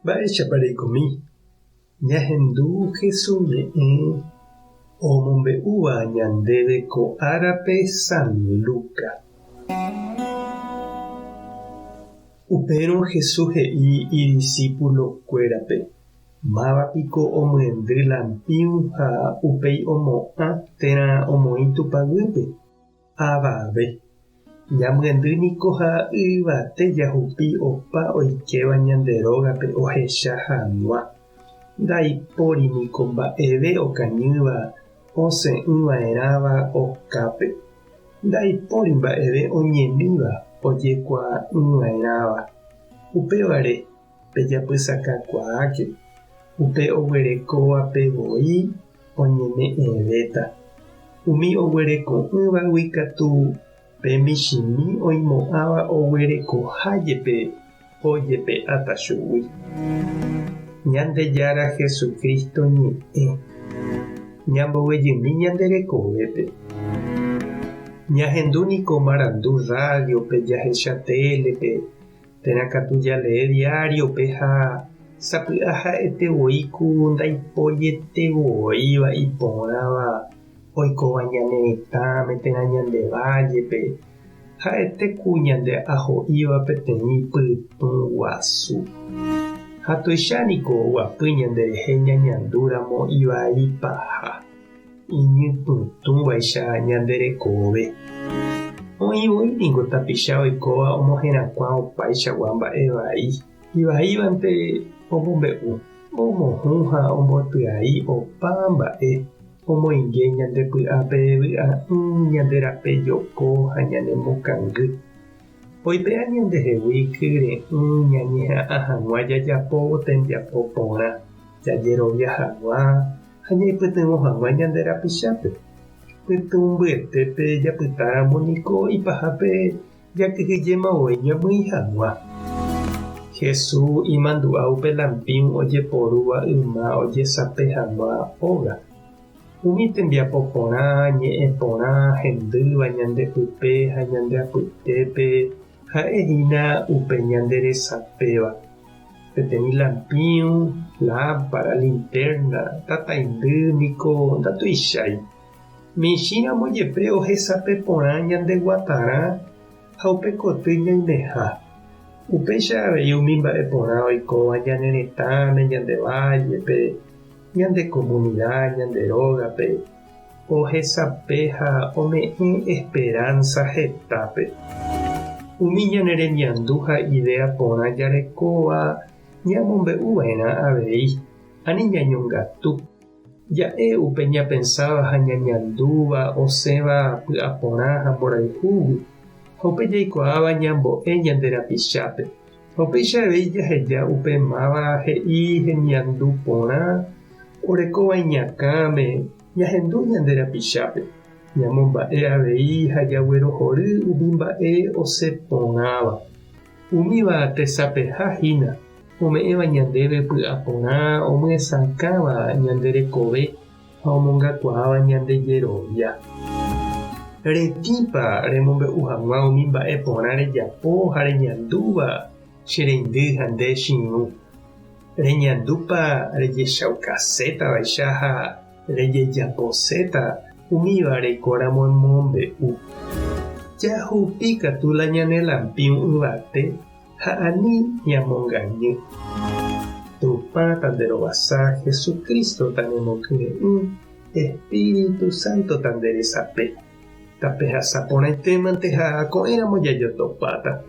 Mba'éichapa reikomi? Ñahendu Hesu ñe'ẽ omombe'úva ñandéve ko árape San Luca. Upérõ Hesu he'i idisípulokuérape, Máva piko omyendy lampĩu ha upéi omo'ã térã omoĩ tupa guýpe? Avave. Ñamyendy niko ha yvate jahupi opa oikéva ñande rógape ohecha hag̃ua. Ndaipóri niko mba'eve okañýva osẽ'ỹva'erãva okápe. Ndaipóri mba'eve oñemíva ojekuaa'ỹva'erãva. Upévare pejapysakakuaáke, upe oguerekóvape voi oñeme'ẽvéta. Umi oguereko'ỹvagui katu pe michĩmi oimo'ãva oguerekoha jepe ojepe'áta chugui. Ñandejára Jesucristo ñe'ẽ ñamboguejymi ñande rekovépe. Ñahendu niko marandu rádiope, jahecha télepe, Térã katu jalee diáriope ha sapy'a ha'ete voi ku ndaiporiete voíva iporãva oikóva ñane retãme térã ñande vállepe, ha'ete ku ñande aho'íva peteĩ pytũ guasu. Ha tuicha niko oguapy ñanderehe ñañandúramo ivai paha. Iñypytũvaicha ñande rekove. Oĩ voi ningo tapicha oikóva omoherakuã opaichagua mba'e vai, ivaívante omombe'u, omohũ ha ombotyai opa mba'e, omoinge ñande py'ápe vy'a'ỹ, ñande rape joko ha ñanemokangy. Oipe'a ñandehegui kyre'ỹ ñañeha'ã hag̃ua jajapóvo tembiapo porã, jajerovia hag̃ua ha ñaipytyvõ hag̃ua ñande rapichápe. Pytũmbyetépe japytáramo niko ipahápe jakyhyjéma voi ñamýi hag̃ua. Jesús imandu'a upe lampĩu ojeporúva yma ojesape hag̃ua óga. Umi tembiapo porã, ñe'ẽ porã hendýva ñande pype ha ñande apytépe ha'e hína upe ñande resapéva. Peteĩ lampĩu, lámpara, linterna, tataindy niko ndatuichái. Michĩramo jepe ohesape porã ñande guatarã ha upe koty ñaimeha. Upéicha avei umi mba'e porã oikóva ñane retãme, ñande vállepe, ñande komunida, ñande rógape, ohesape ha ome'ẽ esperánsa hetápe. Umi ñane remiandu ha idéa porã jarekóva ñamombe'u va'erã avei, ani ñañongatu. Ja'e upe ñapensáva ha ñañandúva osẽva py'aporã ha mborayhúgui, ha upe jaikuaáva ñambo'e ñande rapichápe. Ha upéicha avei jaheja upe máva he'i hemiandu porã orekóva iñakãme ñahendu ñande rapichápe, ñamomba'e avei ha jaguerohory umi mba'e osẽ porãva. Umíva tesapeha hína, ome'ẽva ñandéve py'aporã omyesakãva ñande rekove ha omongakuaáva ñande jerovia. Retĩpa remombe'u hag̃ua umi mba'e porã rejapo ha reñandúva che reindy ha nde chiñũ? Reñandúpa rejechaukasétavaicha ha rejejaposéta umíva reikóramo emombe'u? Jahupi katu la ñane lampĩu yvate ha ani ñamongañy. Tupã tanderovasa, Jesucristo tanemokyre'ỹ, Espíritu Santo tanderesape. Tapehasa porãitémante ha ko'ẽramo jajotopáta.